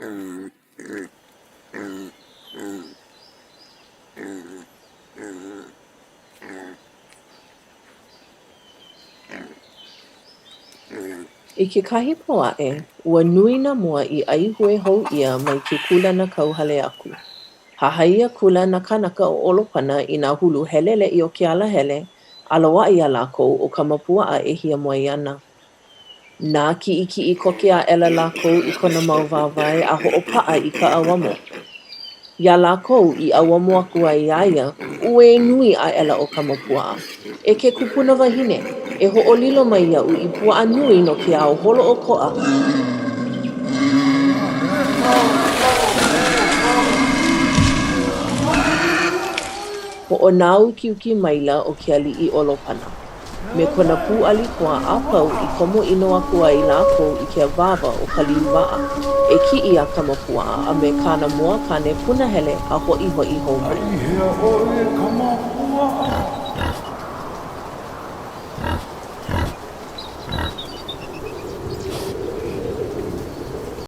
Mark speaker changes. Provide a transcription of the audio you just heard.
Speaker 1: I kekahi pō aʻe, ua nui nā moa i ʻaihue hou ʻia mai ke kūlanakauhale aku. Hahai akula nā kānaka o ʻOlopana i nā hulu heleleʻi o ke alahele a loaʻa iā lākou ʻo Kamapuaʻa e hiamoe ana. Nākiʻikiʻi koke aʻela lākou i kona mau wāwae a hoʻopaʻa i ka ʻauamo. Iā lākou i ʻauamo aku ai iā ia, uē nui aʻela ʻo Kamapuaʻa, E ke kupuna wahine, e hoʻolilo mai iaʻu i puaʻa nui no ke ao holoʻokoʻa. Hoʻonāukiuki maila ʻo ke aliʻi ʻOlopana. Me kona pūʻali koa a pau i komo ʻino aku ai lākou i ke awāwa ʻo Kaliuwaʻa, e kiʻi iā Kamapuaʻa a me kāna moa kāne punahele a hoʻihoʻi hou mai.
Speaker 2: ʻAihea ʻoe e Kamapuaʻa?